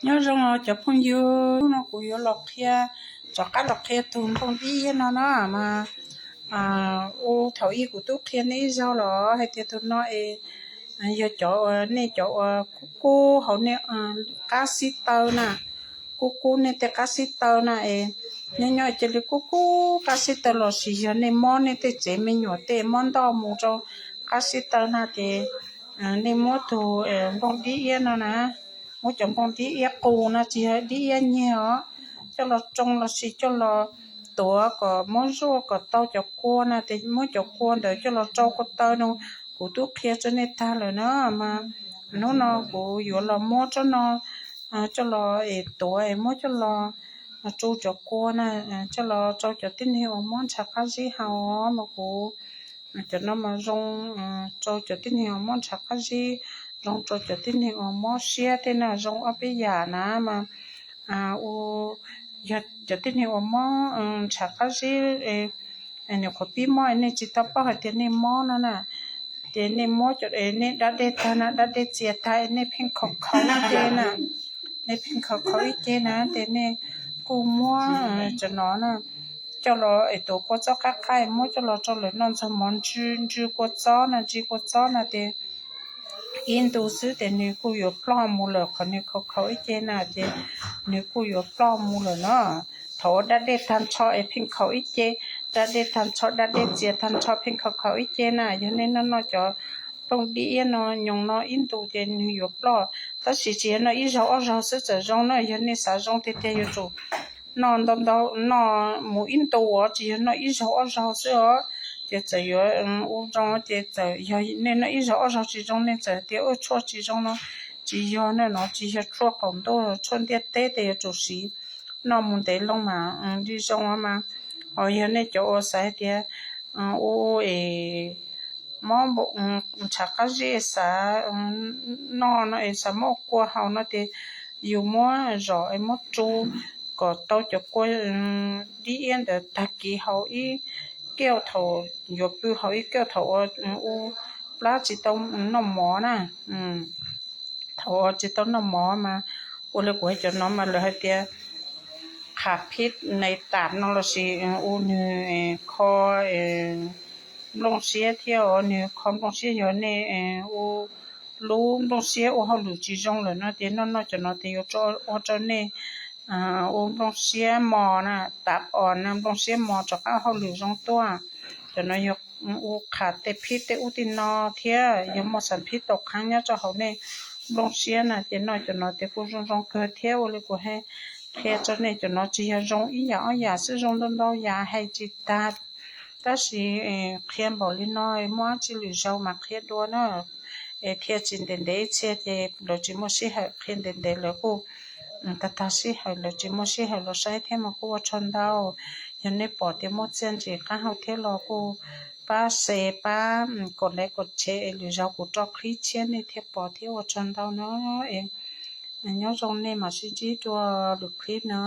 Nyob zoo os cov phooj ywg, hnub no kuv yuav los qhia, rov qab los qhia tus nplooj dib iab no na mas, ua thaum ub kuv twb qhia nej ib zaug los hais tias tus no es yog cov uas nej cov uas kub kub hauv nej qab xib taw na, kub kub nej tej qab xib taw na es nyob nyob cia li kub kub qab xib taw los sis yog nej mob nej tej tsev me nyuam tej mob ntoj mus rau qab xib taw na ces nej muab tus nplooj dib iab no na, muab cov nplooj dib iab qus no tsis yog dib iab nyiag os, coj los tsoo los sis coj los tuav kom muab zuaj kom tau cov kua na ces muab cov kua ntawd coj los rau ko taw no. Kuv twb qhia rau nej tag lawm na mas hnub no kuv yuav los muab tsob no coj los es tuav es muab coj los tso cov kua na, coj los rau cov tib neeg uas mob ntshav qab zib haus mas kuv cov no mas zoo rau cov tib neeg uas mob ntshav qab zib, zoo rau cov tib neeg uas mob siab tej na, zoo ob peb yam na mas ua cov tib neeg uas mob ntshav qab zib, nyuam qhuav pib mob nej tsis tau paub hais tias nej mob no na, ces nej muab cov nej dab dej tag na, dab dej txias tag nej pheej khaus khaus ib ce na, nej pheej khaus khaus ib ce na ces nej kuj muab cov no na coj los es tuav kua txob qab qab muab coj los rau lawv noj ntxuag mov ntsw ntsw kua txob no, ntsw kua txob no ces ib ntu xwb ces nws kuj yuav ploj mus lawm, qhov nws khaus khaus ib ce na ces nws kuj yuav ploj mus lawm na. Thaum ua dab dej tag nrho es pheej khaus ib ce, dab dej tag nrho dab dej txias tag nrho pheej khaus khaus ib ce na, yog nej noj noj cov nplooj dib iab no nyoos no ib ntu ces nws yuav ploj, tab sis tsis yog noj ib zaug ob zaug xwb txawm zoo na, yog nej xav zoo tiag tiag yuav tsum noj ntau ntau, noj mus ib ntu os, tsis yog noj ib zaug ob zaug xwb os. Ces txawm yuav ua zoo ces txawm yog nej noj ib zaug ob zaug tsis zoo nej txawm tias ua tshuaj tsis zoo no, tsis yog na, no tsis yog tshuaj qaum ntuj tshuaj ntiaj teb ces yuav tsum siv noj mus ntev loo mas li zoo mas. Ho yog nej cov uas xav hais tias ua es mob ntshav qab zib xav noj no es xav muab kua haus no ces yus muab zom es muab tso kom tau cov kua dib iab ntawd tag kis haus ib kiag thaum yuav pw, haus ib kiag thaum ua plab tsis tau noj mov na, thaum ua tsis tau noj mov mas ua li kuv hais cov no mas lawv hais tias qhas phib nais tas no los sis ua nws kho nplooj siab thiab os, nws kho nplooj siab, yog nej ua lub nplooj siab ua hauj lwm tsis zoo lawm no ces noj noj cov no ces yuav ua rau nej ua nplooj siab mos na, tas os na, nplooj siab mos rov qab hauj lwm zoo tuaj. Cov no yog ua qhas tej phib tej ub tej no thiab yog muaj xas phib tau qhaab nyob rau hauv nej nplooj siab na ces noj cov no ces kuj zoo zoo kawg thiab. Ua li kuv hais qhia rau nej cov no tsis yog zoo ib yam ob yam xwb, zoo ntau ntau yam hais tsis tag, tab sis qhia npaum li no muaj dab tsi lwm zaus mas qhia dua na. Es qhia tsis ntev ntev ib txhia ces lawv tsis muaj sij hawm qhia ntev ntev, lawv kuj tag tag sij hawm lawv tsis muaj sij hawm los saib thiab mas kuj ua tsaug ntau. Yog nej pom tias muaj txiaj ntsig qab hau thiab los kuj pab share pab kom like kom share es lwm zaus kuv rov qhib tshiab nej thiaj pom thiab, ua tsaug ntau na. Es nyob zoo nej mam sib ntsib dua lwm clip na.